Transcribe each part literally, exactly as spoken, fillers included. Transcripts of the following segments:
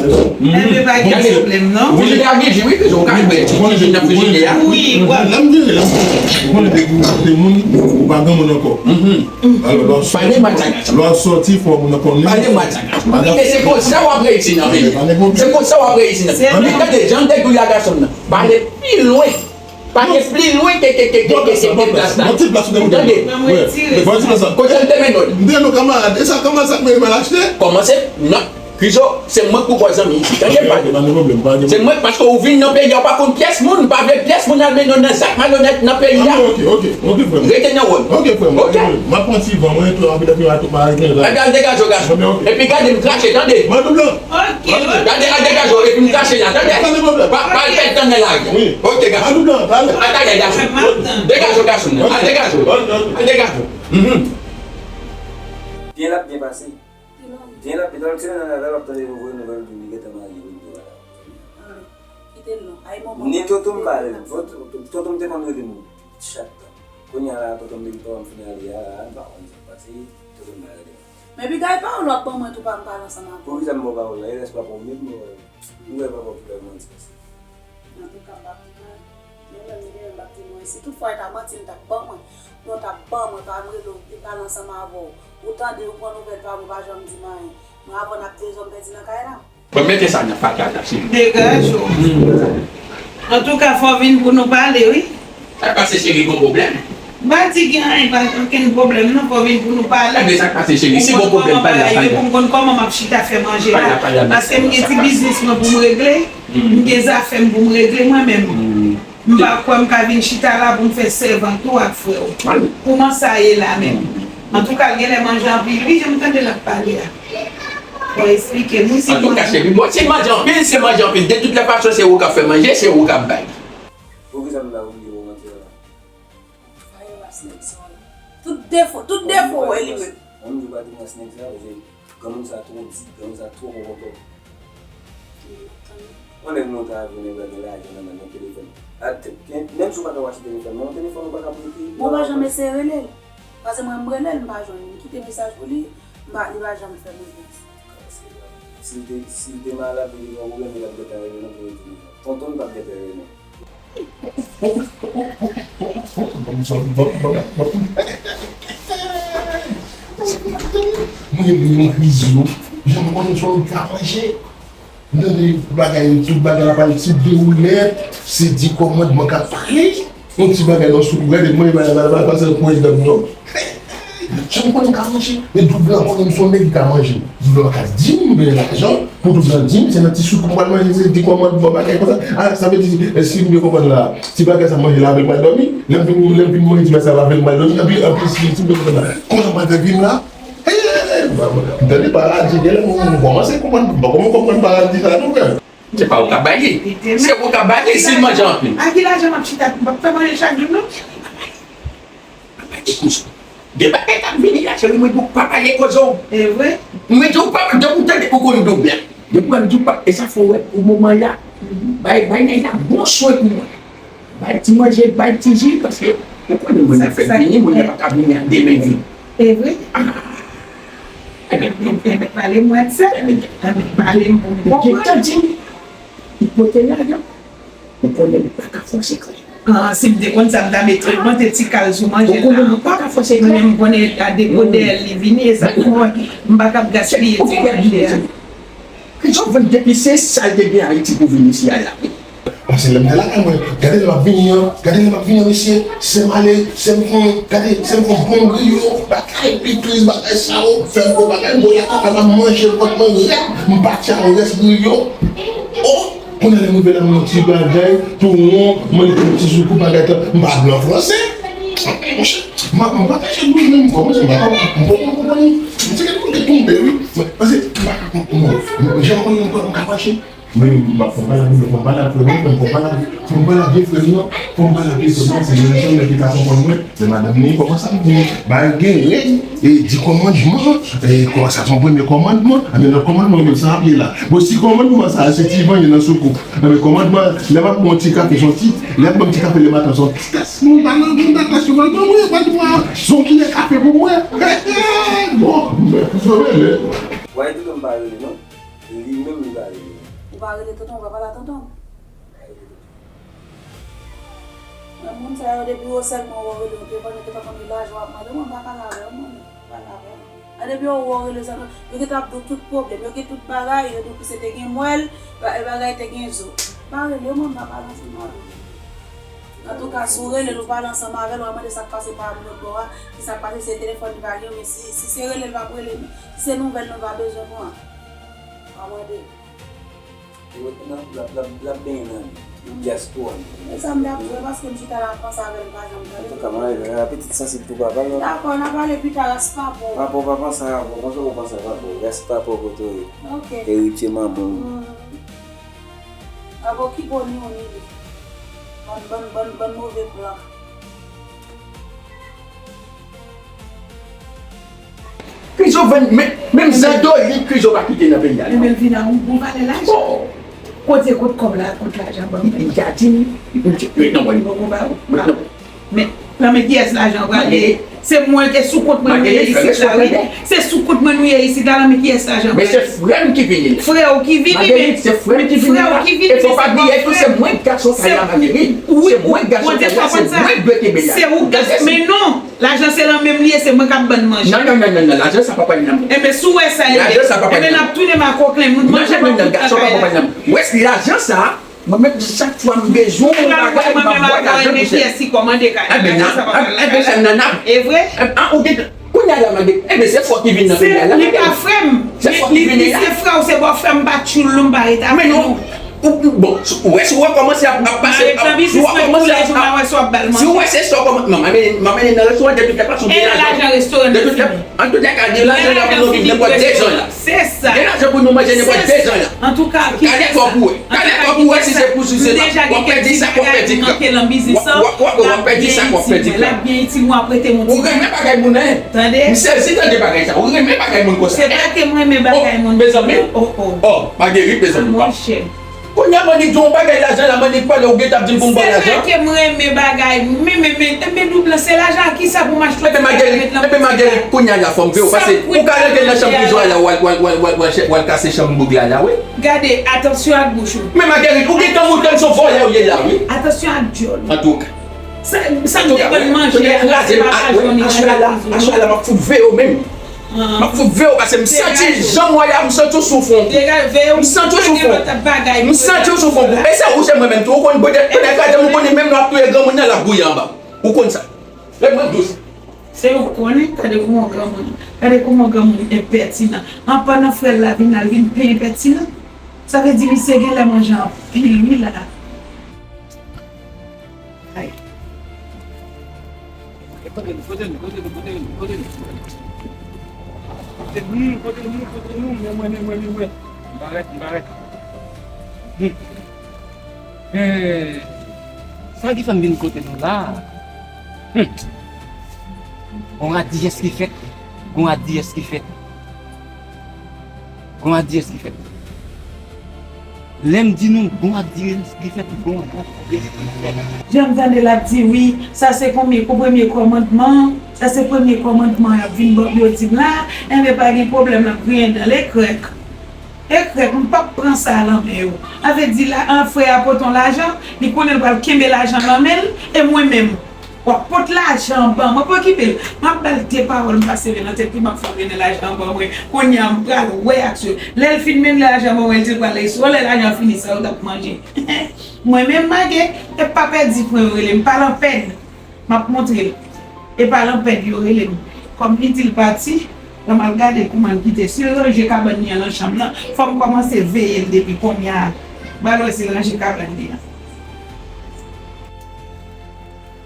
attention. Enben, pa gen pwoblèm, non. Frijidè a gen ji, wi, pito ou ka bwè ti ji nan frijidè a. Wi, w ap. Lè m vire, lè m vire. Ou konnen depi ou te moun, ou pa granmoun ankò. Alò, lè w sòti, lè w sòti, fò moun nan konnen. Pa de mwa sa gason. E se konsa w ap reyisi nan vi. Se konsa w ap reyisi nan vi. Men tande, jan m te di w la, gason m nan. Pale pi lwen. Pale pi lwen ke, ke, ke, ke, ke, ke, ke plas la. Bon, ti plas ou te mete. Tande. Bon, ti plas la. Kote l te mennen w? M te non, kanmarad. E sa, kanmarad, sa k meri mal achte? Kòmanse, non. Krizo, se mwen k pou ba w zanmi isit. Tande, pa de pwoblèm, pa de pwoblèm. Se mwen, paske ou vin nan peyi a, ou pa konn pyès moun, m pa vle pyès moun al mennen w nan zak malonèt nan peyi a. Ah, ok, ok, ok, frè m. Rete nan wòl. Ok, frè m, pa de pwoblèm. M ap pran ti van, mwen tou, anpil anpil a tout maladi la. Epi al degaje w, gason. Epi gade m krache, tande. Madou blan. Ok, ok. Gade al degaje w, epi m krache la, tande. Pa de pwoblèm. Pa, pa al pèd tan nan lari. Wi. Ok, gason. Madou blan, talè. Al talè, gason. Degaje w, gason. Al degaje w. Al degaje w. Mhm. Byen l ap byen pase. Byen rapid, lòt semèn nan, lè w ap tande yo voye nouvèl, li gentan marye, li gentan marye. Kite l non. Ay, manman. Ni tonton m pa rele m. Tonton m te konn rele m chak tan. Kounye a la, tonton m depi papa m fin ale a la, m pa konn sa k pase, tonton m pa rele m. Men piga e pawòl w ap ban mwen tou pa m pale ansanm avè w. Poukisa m ba w pawòl la? E rès papa w menm, m wè papa w ki bay manti konsa. Antouka, m p ap di mwen, mwen menm, li menm, m p ap di mwen. Si toutfwa e ta manti, l t ap ban mwen. Non, t ap ban mwen, pa m rele w, li pale ansanm avè w. Ou tande, ou pran nouvèl pa m, ou pa janm di m anyen. Mwen, avè w, n ap dezòm pèdi nan kay la. Bon, mete sa nan pata la, cheri. Degaje w. Antouka, fò w vin pou nou pale, wi. Sa k pase, cheri, gon pwoblèm? M pa di gen anyen, pa gen okenn pwoblèm, non, fò w vin pou nou pale. Enben, sa k pase, cheri? Si gon pwoblèm, pale la, pale la. Pou m konn kòman m ap chita fè manje la. Pale la, pale la, mete sa nan pata. Paske m gen ti biznis mwen pou m regle. M gen zafè m pou m regle mwen menm. M pa kwè m ka vin chita la pou m fè sèvant ou ak frè w. Kòman sa ye la menm? Antouka, l genlè manje anpil, wi, jan m tande l ap pale a. Bon, eksplike m, wi, si... Antouka, cheri, bon, si l manje anpil, si l manje anpil, de tout lè fason, se ou k ap fè manje, se ou k ap bay. Poukisa m ta oblije w manti la? Fire ap snake sa. Tout defo, tout defo w wè li menm. Mwen menm, m pa di mwen snake sa, paske granmoun sa twò di, granmoun sa twò konpòte. Yon nèg monte avyon, nèg la gen lajan nan men l, nan telefòn. A, te, gen, menm si w pa ka wache telefòn, men yon telefòn ou pa ka prete. Mwen pa janm eseye rele l. Paske mwen, m rele l, m pa jwenn li. M kite mesaj pou li, m pa, li pa janm fè m repons. Si l te, si l te malad, li te gen yon pwoblèm, li t ap gentan rele nou pou l di nou sa. Tonton l t ap gentan rele nou. Mwen, mwen, mwen, Rizou, jan mwen konnen sa w ka manje. M tande bagay, tout bagay la pale, se de woulèt, se di kòmandman k ap pale. Yon ti bagay nan sou, gade, mwen, bagay la, bagay la, pase nan pwen dam, non. Jan m konnen m ka manje, men Doub lan konnen m se yon nèg ki ka manje. Doub lan ka di m m gen lajan pou Doub lan di m se nan ti souk m pral manje, se di kòmand bon bagay konsa. A, sa vle di, èske m byen konprann la? Ti bagay sa m manje la avè l m pral dòmi. Lè m vin, lè m vin manje ti bagay sa la avè l m pral dòmi. Anpi, anpi, si, si m byen konprann la, konsa m pral fè vi m la. M tande paradi, genlè m kòmanse konprann, m pa kòmanse konprann paradi sa tou frè. Se pa ou k ap bay li. Se ou k ap bay li si l manje anpil. A ki lajan m ap chita pou m p ap fè manje chak jou non? Papa di konsa. Gen bagay k ap vini la, cheri, mwen di w pa pale koze w. E vre? Mwen di w pa, depi w tande ou konn Doub la. Depi w di w pa, e sa fè w wè pou moman la. Bay, bay nèg la bon swen pou mwen. Bay ti manje, bay ti ji, paske ou konnen moun nan fèk vini, moun nan pa ka vini a de men vid. E vre? Ebyen, ebyen, pale m WhatsApp. Ebyen, pale m pou m konprann. Gentan di m, li pote lajan. Ou konnen m pa ka fòse kè. Ah, si m te konn sa, m ta mete, mete ti kal sou manje la. Ou konnen m pa ka fòse kè. Men m konnen a depo dèyè l li vini, e sa k fè m pa ka ap gaspiye ti manje a. Kè Jovèn depi se sa l te gen Ayiti pou vin isi a la. Paske lè m te lakay mwen, gade lè m ap vini an, gade lè m ap vini an mesye, sè m ale, sè m fè, gade, sè m fè bon griyo, bagay pitris, bagay sa yo, fè m bon bagay, mwen la kaka m ap manje vant mwen rèd, m pati ak rès griyo. O, kounye a lè m rive la m yon ti bagay, tou won, mwen li ti soukou bagay tan, m pa blan franse. Monchè, m ap, m pa kache bouch mwen, m kòmanse, m pa ka, m poko konprann. M se gen moun ki tonbe wi, paske m pa ka konprann, jan m konn m ka mache. Men m ap fè m pa lage, fè m pa lage frè m, fè m pa lage, fè m pa lage frè m non, fè m pa lage frè m non, se yon sèl nèg ki ka konprann mwen, se madanm li, kòman sa m di, bagay gen règ, e di kòmandman, e kòman sa se yon premye kòmandman, anben lòt kòmandman, men sa ap ye la. Bon, si kòmandman sa, se ti vanyen nan soukou, anben kòmandman, lè m ap bwè yon ti kafe, se yon ti, lè m ap bwè yon ti kafe le maten, se yon ti tas, nou pa nan, nou pa tas, nou pa nan, mwen, pa di mwen, se yon kilè kafe pou mwen. Bon, men, pou sa, men, men. Wè, di m pa rele non. Li menm li pa rele. Ou pa rele tonton, ou pa pale a tonton? Mwen, moun sa yo, depi yo sèlman wè w rele yo telefòn, yo te pa konn ki lajan w ap mande, mwen pa pale avè yo, mwen, pa pale avè yo. A, depi yo wè w rele sa, yo gentan ap di w tout pwoblèm, yo gen tout bagay, yo di w ki se te gen mwèl, ba-, bagay te gen zo. Pa rele yo, mwen, pa pale ansanm avè yo. Antouka, si w rele l, ou pale ansanm avè l, w a mande sa k pase pa lòt bò a, ki sa k pase, se telefòn li pa gen, men si, si se rele l, l p ap rele nou. Si se nouvèl nou pa bezwen pran, w a mande. L ap, l ap, l ap, l ap benyen nan dyaspora. E sa m t ap di w, paske m chita la, m panse avè l, m pa janm tande. Antouka, mwen, pitit sansib tou papa, non? Dakò, n a pale pita, ras pa pou. Papa, w pa panse a rapò, konsa w panse a rapò, ras pa pou kote w ye. Ok. Eritye manman w. Mm. Abo ki bon ni ou ni li. Bann, bann, bann, bann move plan. Krizo vann, men, menm zandolit Krizo pa kite nan peyi a, non. Ebyen, l vin a yon bon valè lajan. Oh. Kote, kot kòb la, kot lajan, ban m. Li ka di m, li di, men non, mwen, non. Men, nan men kiyès lajan pral ye? Se mwen, se sou kont mwen nou ye isit la, wi. Se sou kont mwen nou ye isit la, nan men kiyès lajan pral ye? Men se frè m ki vini la. Frè w ki vini, men se frè m ki vini la. E fò pa bliye tou, se mwen k gason kay la, Magerit. Se mwen k gason kay la, se mwen k dwe kenbe lajan. Se ou k gason, men non. Lajan se nan men m li ye, se mwen k ap ban n manje. Non, non, non, non, non, lajan sa pa pral nan men w. Enben, si w wè sa, enben, n ap tounen makòklen, nou manje nan tout lakay la. Wè, lajan sa, mwen menm, chak fwa m bezwen yon bagay, m ap voye lajan pou sè. Enben, nan, enben, sè m nan, nan. E vre? An, ou gen, kounye a la, m ap di, enben, se frè w ki vin nan peyi a la. Li pa frè m. Se frè w ki vin la. Se frè w, se bò frè m, m pa tchoul ou, m pa rete avè nou. Ou, ou, bon, si, ou wè, si w kòmanse ap, ap pase, si w kòmanse ap, ap, si w wè se sa w kòmanse, manman, manman nan restoran depi lè pase, depi lè, depi lè, an tout lè ka, gen lajan la pou nou viv nenpòt de jan la. Se sa. Gen lajan pou nou manje nenpòt de jan la. Antouka, kale kò pou wè. Kale kò pou wè si se pou, si se pa. W ap pèdi sa, w ap pèdi kran. W ap, w ap, w ap pèdi sa, w ap pèdi kran. Ou renmen bagay moun, en? Tande. M sezi tande bagay sa. Ou renmen bagay moun konsa. Se pa ke m renmen bagay moun. Mezanmi. Oh, oh. Oh, Magerit, mezanmi. Monchè. Kounye a, Manik di w yon bagay lajan la, Manik pale, ou gentan ap di m pou m ba w lajan. Se pa ke m renmen bagay, men, men, men, men Doub lan, se lajan a kisa pou m achte yon ti kay mete nan boutik la? Enben, Magerit, kounye a la, fò m veye w, paske ou ka rete nan chanm prizon a la, w al, w al, w al, w al, w al, w al kase chanm boug la, la, wi. Gade, atansyon ak bouch ou. Men Magerit, ou gentan montre m se yon vòlè ou ye la, wi. Atansyon ak dyòl ou. Antouka. Sa, sa m te konn manje a, se pa lajan w ni nan prizon. Aswè a la, m ap fout veye w menm. M ap fout veye w, paske m santi jan m wè a, m santi w sou fon. M santi w sou fon. M santi w sou fon. E se ou, se mwen menm tou. Ou konn, kounye a, ou konnen menm lè w ap touye granmoun nan, l ap gouye anba w. Ou konn sa. Lè mwen dous. Se ou konnen, gade kouman granmoun, gade kouman granmoun enpètinan. An pandan frè l la vin la, l vin pi enpètinan. Sa vle di misye genlè manje anpil wi la. Ay. Kote nou, kote nou, kote nou, kote nou, kote nou. Kote nou, kote nou, kote nou, men mwen, men mwen, men mwen. M parèt, m parèt. Hmm. Eh, sa ki fè m vin kote nou la? Hmm. Gon radiyès ki fèt. Gon radiyès ki fèt. Gon radiyès ki fèt. Lè m di nou gon radiyès ki fèt, gon radiyès ki fèt. Jan m tande l ap di, wi, sa se premye, kou premye kòmandman, sa se premye kòmandman y ap vin ban, yo di m la, enben pa gen pwoblèm, l ap griyen dan l, e krèk. E krèk, m p ap pran sa lan men yo. Sa vle di la, an frè a pote yon lajan, li konnen l pral kenbe lajan lan men l, e mwen menm, w ap pot lajan ban mwen, pa okipe l. M ap ba l de pawòl, m pase men nan tèt li, m ap fè l mennen lajan ban mwen. Kounye a, m pral wè ak sou. Lè l fin mennen lajan ban mwen, l di l pral resi. Lè lajan fini, sa yo t ap manje. Mwen menm, m age, e pa pèdi pwen yo rele m, pa lan pèn. M ap montre l. E pa lan pèn yo rele m. Kòm li di l pati, la m al gade l kouman l kite. Si l ranje kabann li an lan chanm nan, fò m kòmanse veye l depi kounye a. M al wè si l ranje kabann li an.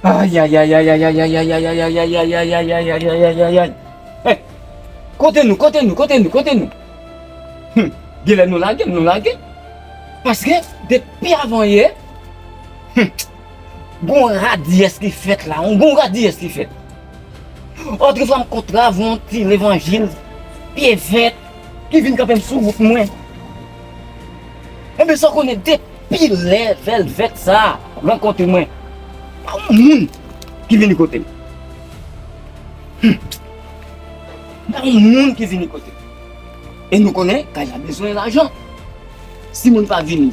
Ayayay. Hey, kote nou, kote nou, kote nou, kote nou? Hmm, genlè nou lage, nou lage. Paske depi avanyè, hmm, gon radiyès ki fèt la, gon radiyès ki fèt. Otrefwa m kontre avè yon ti levanjil, pye vèt, ki vin kanpe m sou wout mwen. Enben, sa w konnen, depi lè vèlvèt sa a rankontre mwen, pa yon moun ki vini kote m. Hmm. Pa yon moun ki vini kote m. E nou konnen, kay la bezwen lajan. Si moun pa vini,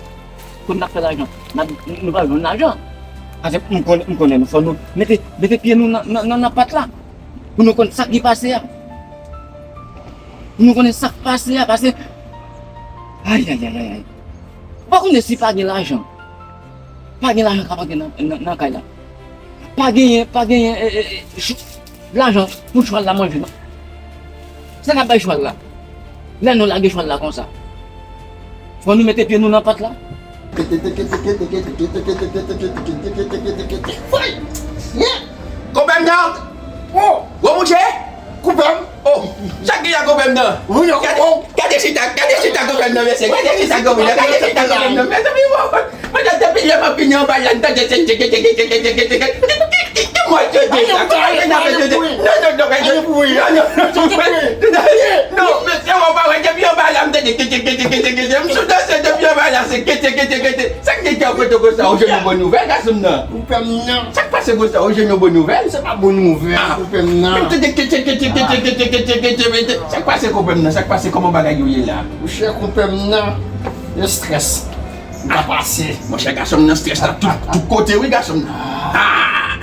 kote n ap fè lajan? N ap, nou pa jwenn lajan. Paske m konnen, m konnen nou fò nou mete, mete pye nou nan, nan, nan, nan pat la. Pou nou konn sa k pase a. Pou nou konnen sa k pase a, paske, ayayayay. Ou pa konnen si pa gen lajan. Pa gen lajan k ap antre nan, nan, nan kay la. Pa genyen, pa genyen, e, e, e, ch-, lajan pou chwal la manje, non. Sa k ap bay chwal la? Lè nou lage chwal la konsa, fò nou mete pye nou nan pat la. Konpè m nan! Oh! Gwo mouche! Konpè m! Oh! Sa k gen la konpè m nan? Wi, non, gade, oh! Gade chita, gade chita konpè m nan, mesye. Gade chita konpè m nan, gade chita konpè m nan, mezanmi, oh! Mwen depi lè m ap vini anba la, m tande se tiki, tiki, tiki, tiki, tiki, tiki, tiki, tiki, mwen te di sa. Kòman gen afè de, non, non, non, non, non, non, mesye, w pa wè depi anba la, m tande tiki, tiki, tiki, tiki, tiki, m sou danse depi anba la, se tiki, tiki, tiki, tiki. Sa k gen ki ap rete konsa, ou jwenn yon bon nouvèl, gason m nan? Konpè m nan. Sa k pase konsa, ou jwenn yon bon nouvèl? Se pa bon nouvèl, konpè m nan. Sa k pase, konpè m nan? Sa k pase, kòman bagay yo ye la? Monchè, konpè m nan, yo strès. M ka pase. Monchè, gason m nan, strès la tout, tout kote, wi, gason m nan. Ah!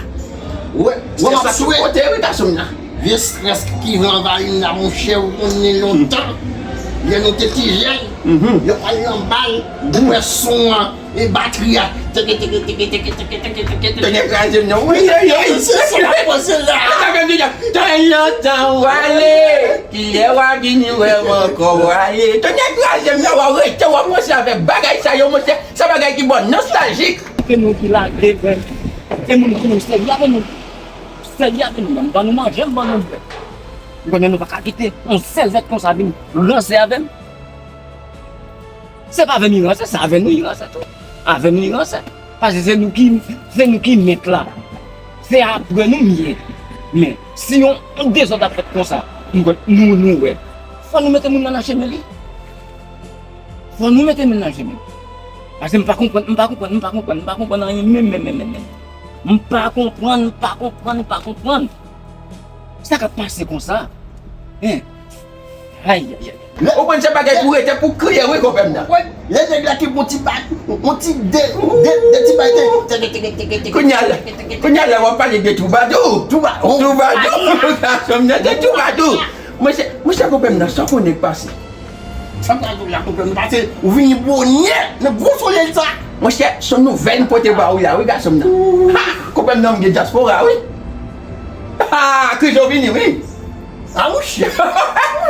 Wè, wè, m ap swe. Strès la tout kote, wi, gason m nan. Vye strès ki vle anvayi m la, monchè, ou konnen lontan. Lè nou te ti jèn, yo pral nan bal, ou wè son an, e batri a. Teke, teke, teke, teke, teke, teke, teke, teke. Teke kraze m nan. Wi, wi, wi. Se sa k ap pase la. Sa k ap di la. Tan lontan w ale. Kilè w a vini wè m ankò w ale? Tonnè kraze m nan, w a rete w ap panse avèk bagay sa yo, monchè. Sa bagay ki bon, nostaljik. Se nou ki lage, frè m. Se moun ki nou sèvi avè nou. Sèvi avè nou, m ban nou manje, m ban nou bwè. M konnen nou pa ka kite yon sèl vèt konsa vin ranse avè m. Se pa avè m li ranse, se avè nou li ranse tou. Avè nou li ranse. Paske se nou ki, se nou ki mèt la. Se apre nou m ye. Men, si yon, yon dezòd ap fèt konsa, nou, nou, nou wè. Fò nou mete moun nan nan chemen li. Fò nou mete moun nan chemen li. Paske m pa konprann, m pa konprann, m pa konprann, m pa konprann anyen menm, menm, menm, menm, menm. M pa konprann, m pa konprann, m pa konprann. Sa k ap pase konsa? Hein? Ay, ay, ay. Ou konn se bagay pou rete pou kriye wi, konpè m nan. Lè nèg la te gon ti bag, gon ti de, de, de ti bag te. Kounye a la, kounye a la w ap pale de twoubadou. Twoubadou. Twoubadou. Gason m nan se twoubadou. Monchè, monchè, konpè m nan, sa w konnen k pase? Sa m pral di w la, konpè m nan, pase ou vini bonè nan gwo solèy sa. Monchè, se yon nouvèl m pote ba ou la wi, gason m nan. Ha! Konpè m nan, m gen dyaspora wi. Ah, Krizo vini, wi. Ah, monchè.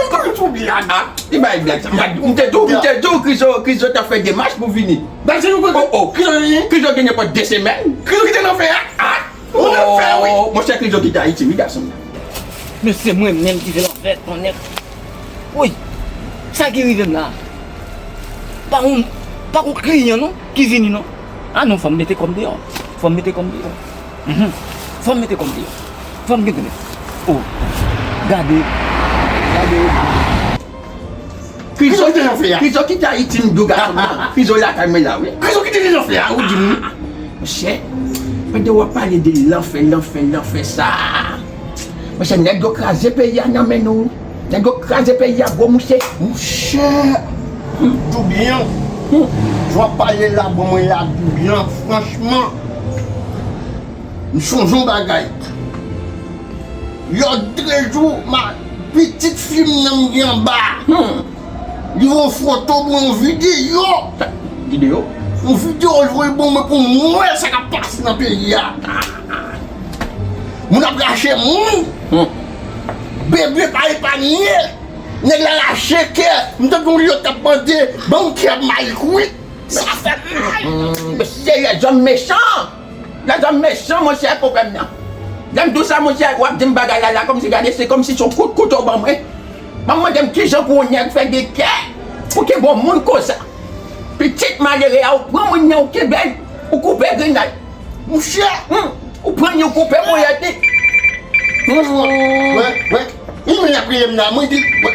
Kòman w twouble a? Ah, li bay blag sa. M te di w, m te di w, Krizo, Krizo t ap fè demach pou vini. Blag se nou kote. Oh, oh. Krizo vini? Krizo gen nenpòt de semèn. Krizo kite lanfè a? Ah. Ou nan fè, wi. Oh, monchè, Krizo kite Ayiti, wi, gason. Men se mwen menm ki se lanfè, tonnè. Woy, sa ki rive m la? Pa yon, pa yon kliyan non ki vini non. Ah non, fò m mete kò m deyò. Fò m mete kò m deyò. Mhm. Fò m mete kò m deyò. Fò m gen tonnè. Oh, gade. Gade. Krizo kite lanfè a. Krizo kite Ayiti, m di w gason nan. Krizo lakay mwen la, wi. Krizo kite lanfè a, ou di m. Monchè, pandan w ap pale de lanfè, lanfè, lanfè sa. Monchè, nèg yo kraze peyi a nan men nou. Nèg yo kraze peyi a gwo, monchè. Monchè, hmm, Doubyan. Hmm. Jan w ap pale la, bon, mwen la, Doubyan, franchman. M sonje yon bagay. Lòt de jou, ma, pitit fi m nan m gen anba. Hmm. Li voye yon foto pou yon videyo. Videyo? Yon videyo l voye ban mwen pou m wè sa k ap pase nan peyi a. Moun ap rache moun. Hmm. Bebe pa epanye. Nèg la rache kè. M tande yon lòt k ap mande, "Ban m kè m al kwit." Sa fè m mal. Hmm, mesye, lèzòm mechan. Lèzòm mechan, monchè, pwoblèm nan. Lè m di w sa, monchè, w ap di m bagay la, la, kòmsi, gade, se kòmsi se yon kout kouto w ban mwen. Ban m mande m kijan pou yon nèg fè gen kè pou kenbe yon moun konsa. Pitit malere a, ou pran moun nan, ou kenbe l, ou koupe grenn la. Monchè, hmm, ou pran li, ou koupe ponyèt li. Hmm. Wè, wè. Li menm l ap rele m la, mwen di, wè.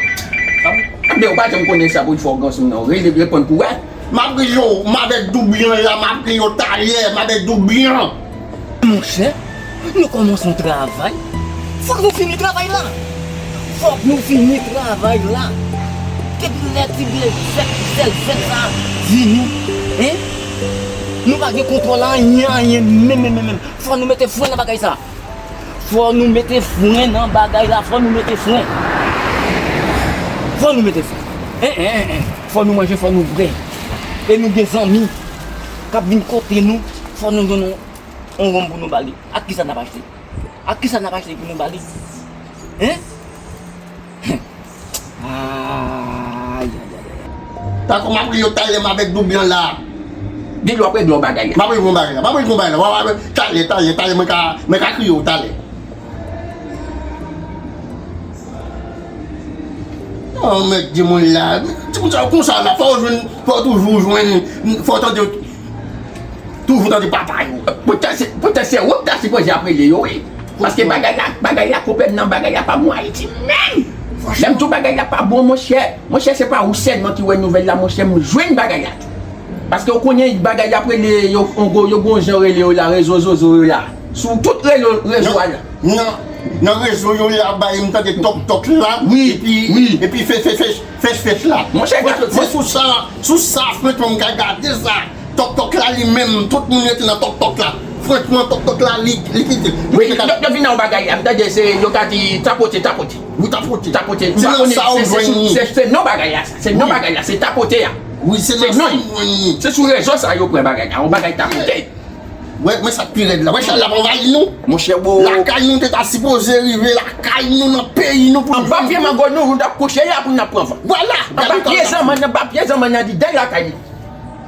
Anben, ou pa janm konnen sa pou l fè w gason nan. Rele, reponn pou wè. M ap rele w, m avèk Doubyan la, m ap rele w talè, m avèk Doubyan. Monchè, nou kòmanse yon travay. Fòk nou fini travay la. Fòk nou fini travay la. Depi lè ti bèl zèk, bèl zèk sa vini, en? Nou pa gen kontwòl anyen, anyen, menm, menm, menm, menm. Fò nou mete fren nan bagay sa. Fò nou mete fren nan bagay la. Fò nou mete fren. Fò nou mete fren. En, en, en, en. Fò nou manje, fò nou bwè. E nou gen zanmi k ap vin kote nou. Fò nou jwenn yon, yon wonm pou nou ba li. Ak kisa n ap achte? Ak kisa n ap achte pou nou ba li? En? Ay, ay, ay, ay. Tako, m ap rele w talè, m avèk Doubyan la. Di l w ap regle yon bagay la. M ap regle yon bagay la. M ap regle yon bagay la. W ap, w ap, talè, talè, talè, mwen ka, mwen ka kriye w talè. Oh, mèt di moun la. Ti moun sa yo konsa la, fò w jwenn, fò w toujou jwenn, fò w tande. Toujou tande papa yo. Poutan se, poutan se ou ki ta sipoze ap rele yo, wi. Paske bagay la, bagay la konpèt nan, bagay la pa bon Ayiti menm. Lè m di w bagay la pa bon, monchè, monchè, se pa ou sèlman ki wè nouvèl la, monchè, m jwenn bagay la tou. Paske ou konnen bagay la ap rele yo, yo, yo gon jan rele yo la, rezo zozo yo la. Sou tout rezo, rezo a la. Nan, nan rezo yo la, bay m tande tòk tòk la, wi, epi, wi, epi fè, fè, fè, fèch fèch la. Monchè, se sou sa, sou sa, franchman, m ka gade sa. Tòk tòk la, li menm, tout moun rete nan tòk tòk la. Franchman, tòk tòk la, li, li kite. Wi, yo, yo vin nan yon bagay la, m tande se, yo ka di tapote, tapote. Wi, tapote. Tapote. M pa konnen, se, se, se, se non bagay la, sa. Se non bagay la, se tapote a. Wi, se nan sa m jwenn li. Se sou rezo sa yo pran bagay la, yon bagay tapote. Wè, men sa k pi rèd la. Wè, chalè ap anvayi nou. Monchè, bo. Lakay nou te ta sipoze rive, lakay nou, nan peyi nou pou nou. Anba pye mango nou, nou t ap kouche la pou n ap pran van. Vwala. Anba pye zanmann, anba pye zanmann nan, andidan lakay nou.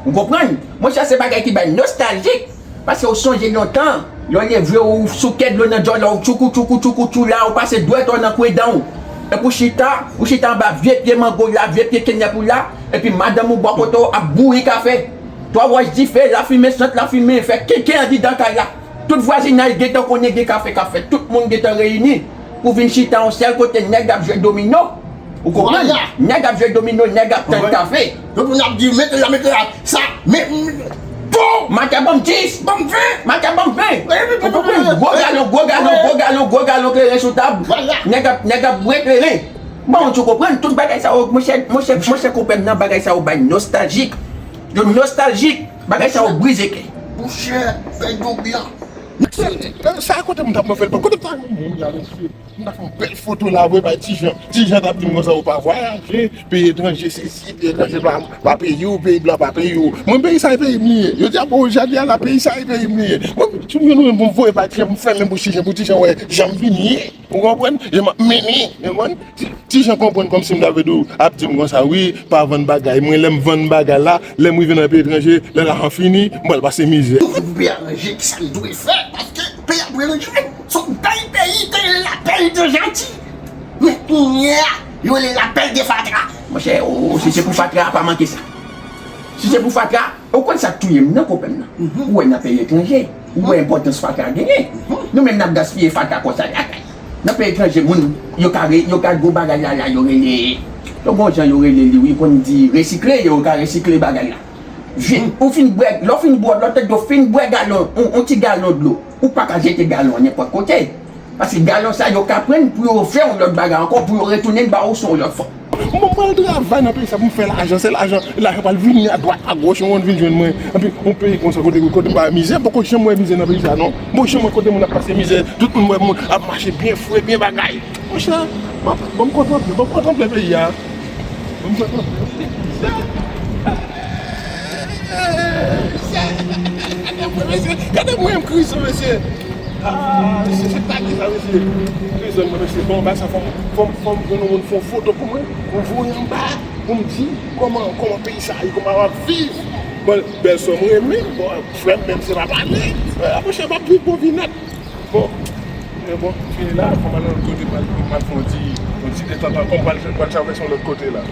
Ou konprann? Monchè, se bagay ki bay nostaljik. Paske ou sonje lontan, lè w leve, ou souke dlo nan djòlè w, tchoukou, tchoukou, tchoukou, tchou la, ou pase dwèt ou nan kwen dan w. Epi ou chita, ou chita anba vye pye mango la, vye pye kenèp ou la, epi madanm ou bò kote w ap bouyi kafe. Twa wòch dife, lafimen, sant lafimen, fè kenken andidan kay la. Tout vwazinay gentan konnen gen kafe k ap fèt. Tout moun gentan reyini pou vin chita yon sèl kote, nèg ap jwe domino. Ou konprann? Vwala. Nèg ap jwe domino, nèg ap tann kafe. Tout moun ap di, "Mete la, mete la." Sa, men, bon! Matè ban m dis. Ban m ven. Matè ban m ven. Ou konprann? Gwo galon, gwo galon, gwo galon, gwo galon kleren sou tab. Vwala. Nèg ap, nèg ap bwè kleren. Bon, ou konprann? Tout bagay sa yo, monchè, monchè, monchè, konprann nan bagay sa yo bay nostaljik. Yo nostaljik. Bagay sa yo brize kè. Monchè, fè Doubyan. Sa kote m t ap move l, kote m ta moun la, mesye. M ta fè yon bèl foto la, vre, bay Ti Jan. Ti Jan t ap di m konsa, ou pa vwayaje, peyi etranje, se si, peyi etranje pa, pa peyi w, peyi blan pa peyi w. Mwen, peyi sa e peyi m li ye. Yo di, a bon, jodi a la, peyi sa e peyi m li ye. Mwen, si m jwenn yon moun pou m voye bay Ti Jan, pou m fèmen bouch Ti Jan, pou Ti Jan wè jan m vin ye. Ou konprann? Jan m ap mennen, ou konprann? Ti, Ti Jan konprann kòmsi m ta vle di w, ap di m konsa, wi, pa vann bagay. Mwen, lè m vann bagay la, lè m rive nan peyi etranje, lè lajan fini, m pral pase mizè. Yo fè pou peyi a ranje, ki sa l dwe fè, paske peyi a dwe ranje. Se yon bèl peyi, te rele la belle de Jeanty. Men kounye a, yo rele la belle de fatra. Monchè, o, si se pou fatra a, pa manke sa. Si se pou fatra, ou konn sa k touye m nan, konpè m nan. Ou wè nan peyi etranje, ou wè enpòtans fatra genyen. Nou menm n ap gaspiye fatra konsa lakay. Nan peyi etranje, moun, yo ka re, yo ka gwo bagay la, la, yo rele, yo gon jan yo rele li, wi, konn di resikle, yo ka resikle bagay la. Vin, ou fin bwè, lè w fin bwè, lè w tèt dlo fin bwè galon, yon, yon ti galon dlo, ou pa ka jete galon an nenpòt kote. Paske galon sa yo ka pran pou yo fè yon lòt bagay ankò, pou yo retounen ba ou sou yon lòt fòm. Mwen pral travay nan peyi sa pou m fè lajan, se lajan, lajan pral vini a dwat, a goch, yon moun vin jwenn mwen. Epi yon peyi konsa kote, kote m pa wè mizè, m poko janm wè mizè nan peyi sa non. M poko janm wè kote moun ap pase mizè, tout moun wè moun ap mache byen fre, byen bagay. Monchè, ban m kontanple, ban m kontanple peyi a. Ban m kontanple. Gade mwen, mesye, gade mwen, Krizo, mesye. Ah, se, se ta ki sa, mesye. Krizo, mwen, mesye, bon, ba sa, fò m, fò m, fò m jwenn yon moun fè yon foto pou mwen, pou m voye anba, pou m di kòman, kòman peyi sa ye, kòman w ap viv. Bon, bèl sè m renmen, bon, frè m menm se pa pale. Ah, monchè, m ap viv bon vi nèt. Bon, men bon, fini la, fò m al nan lòt kote, m al, m al fè yon ti, yon ti detant ankò, m pral, m pral travèse yon lòt kote la.